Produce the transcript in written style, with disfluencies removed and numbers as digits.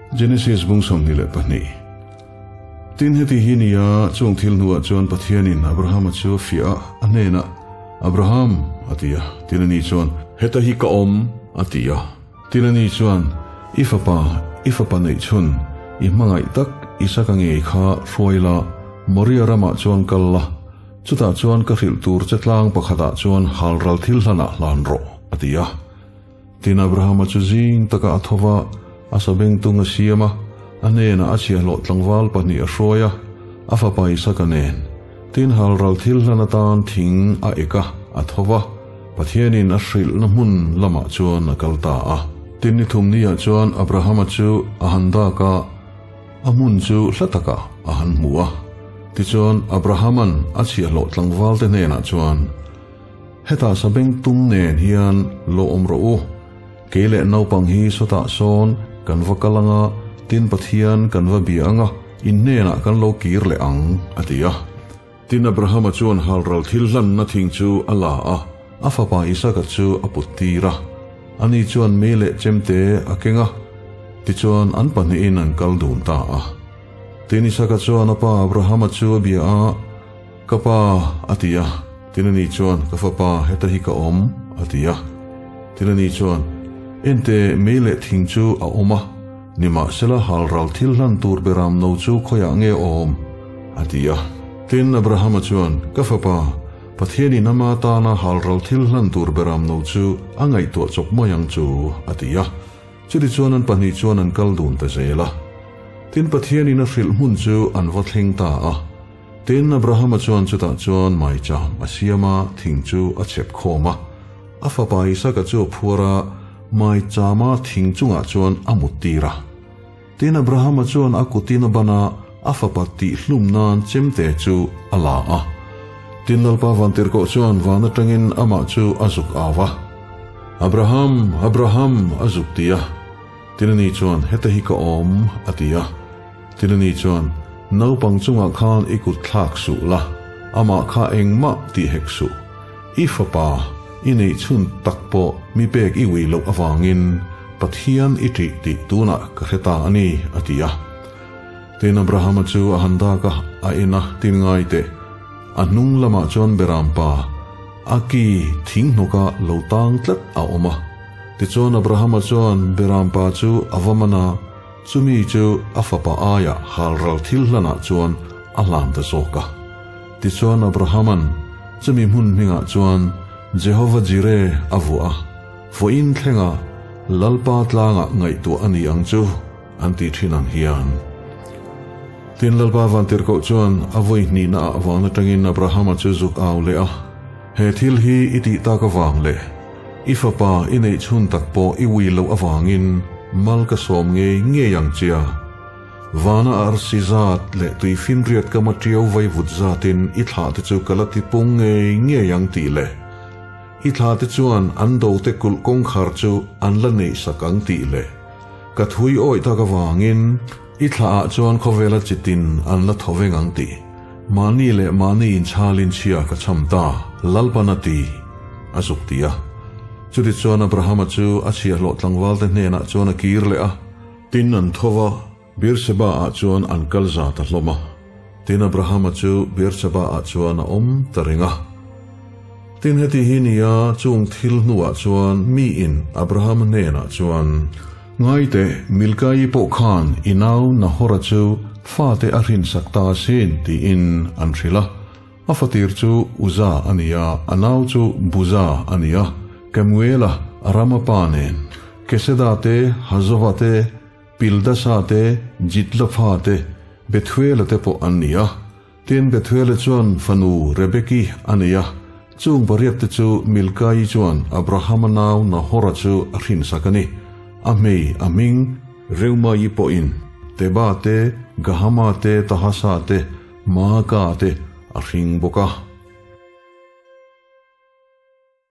Genesis bung 22. Tin heti hi ni a, chung thil hnuah chuan Pathianin Abrahama chu a fiah a, a hnenah, Abraham, a ti a. Tin ani chuan, Heta hi ka awm, a ti a. Tin ani chuan, I fapa, i fapa neih chhun, i hmangaih tak Isaka ngei kha hruai la, Moria ramah chuan kal la, chutah chuan ka hrilh tur che tlang pakhatah chuan halral thil hlanah hlan rawh, a ti a. Tin Abrahama chu zing taka a tho va, a sabengtung a siam a, a hnenah a chhiahhlawh tlangval pahnih a hruai a, a fapa Isaka nen. Tin halral thil hlan atan thing a ek a, a tho va, Pathianin a hrilhna hmun lamah chuan a kal ta a. Tin ni thum niah chuan Abrahama chu a han dak a, a hmun chu hla takah a han hmu a. Tichuan Abrahama'n a chhiahhlawh tlangvalte hnenah chuan, Hetah sabeng tum nen hian lo awm rawh u. Kei leh naupang hi sawtah sawn kan va kal anga, tin Pathian kan va bia anga, in hnenah kan lo kir leh ang, a ti a. Tin Abrahama chuan halral thil hlanna thing chu a la a, a fapa Isaka chu a put tir a. Ani chuan mei leh chemte a keng a, tichuan an pahnihin an kal dun ta a. Tin Isaka chuan a pa Abrahama chu a bia a, Ka pa, a ti a. Tin ani chuan, Ka fapa, heta hi ka awm, a ti a. Tin ani chuan, Ente, mei leh thing chu a awm a, nimahsela halral thil hlan tur beram no chu khawiah nge awm? a ti a. Tin Abrahama chuan, Ka fapa, Pathianin ama tana halral thil hlan tur beram no chu a ngaihtuah chawp mai ang chu, a ti a. Chutichuan an pahnih chuan an kal dun ta zel a. Tin Pathianin a hrilh hmun chu an va thleng ta a. Tin, Abrahama chuan chutah chuan maicham a siam a, thing chu a chhep khawm a. A fapa Isaka chu a phuar a, maichama thing chungah chuan a mut tir a. Tin, Abrahama chuan a kutin a ban a, a fapa tihhlum nan chemte chu a la a. Tin, Lalpa Vantirhkoh chuan van atangin amah chu a zuk au va, Abraham, Abraham, a zuk ti a. Tin, ani chuan, Heta hi ka awm, a ti a. Tin ani chuan, Naupang chungah khan i kut thlak suh la, amah kha engmah tih hek suh. I fapa, i neih chhun tak pawh mi pek i ui loh avangin Pathian i ṭih tih tunah ka hre ta a ni, a ti a. Tin Abrahama chu a han dak a, a en a, tin ngai teh. A hnung lamah chuan Berampa, a ki thing hnawka lo tang tlat a awm a. Tichuan Abrahama chuan Berampa chu a va man a, Chumi chu a fapa aia halral thil hlanah chuan a hlan ta zawk a. Tichuan Abrahama'n chumi hmun hmingah chuan Jehova Jireh a vuah a, vawiin thlenga Lalpa tlangah ngaihtuah a ni ang chu an ti thin ang hian. Tin Lalpa Vantirhkoh chuan a vawi hnihna ah vang atangin Abrahama chu zuk au leh a, He thil hi i tih tak avang leh I fapa i neih chhun tak pawh i ui loh avangin mal ka sawm ngei ngei ang che a. Vana arsi zat leh tui finriat kama tiau vai vut zatin i thlah te chu ka la ti pung ngei ngei ang tih leh i thlah te chuan an do te kulh kawngkhar chu an la neih sak ang tih leh ka thui awih tak avangin i thlah ah chuan khawvela chitin an la tho veng ang tih Mahni leh mahni inchhalin chhia ka cham ta, Lalpan a ti, a zuk ti a. Chutichuan Abrahama chu a chhiahhlawh tlangvalte hnenah chuan a kir leh a. Tin an tho va, Beersheba-ah chuan an kal za ta hlawm a. Tin Abrahama chu Beersheba-ah chuan a awm ta reng a. Tin heti hi nia, chung thil hnuah chuan miin Abrahama hnenah chuan, Ngaite, Milkai pawh khan i nau Nahora chu fate a hrinsak ta asin, tiin an hrilh a. A fatir chu Uza a ni a, a nau chu Buza a ni a, Kemuela, Arama pa nen, Keseda te, Hazova te, Pildasa te, Jidlapha te, Bethuela te pawh an ni a. Tin, Bethuela chuan fanu Rebeki a nei a, chung pariat te chu Milkai chuan Abrahama nau Nahora chu a hrinsak a ni. A hmei a hming Reumai pawhin Teba te, Gahama te, Tahasa te, Maaka te a hring bawk a.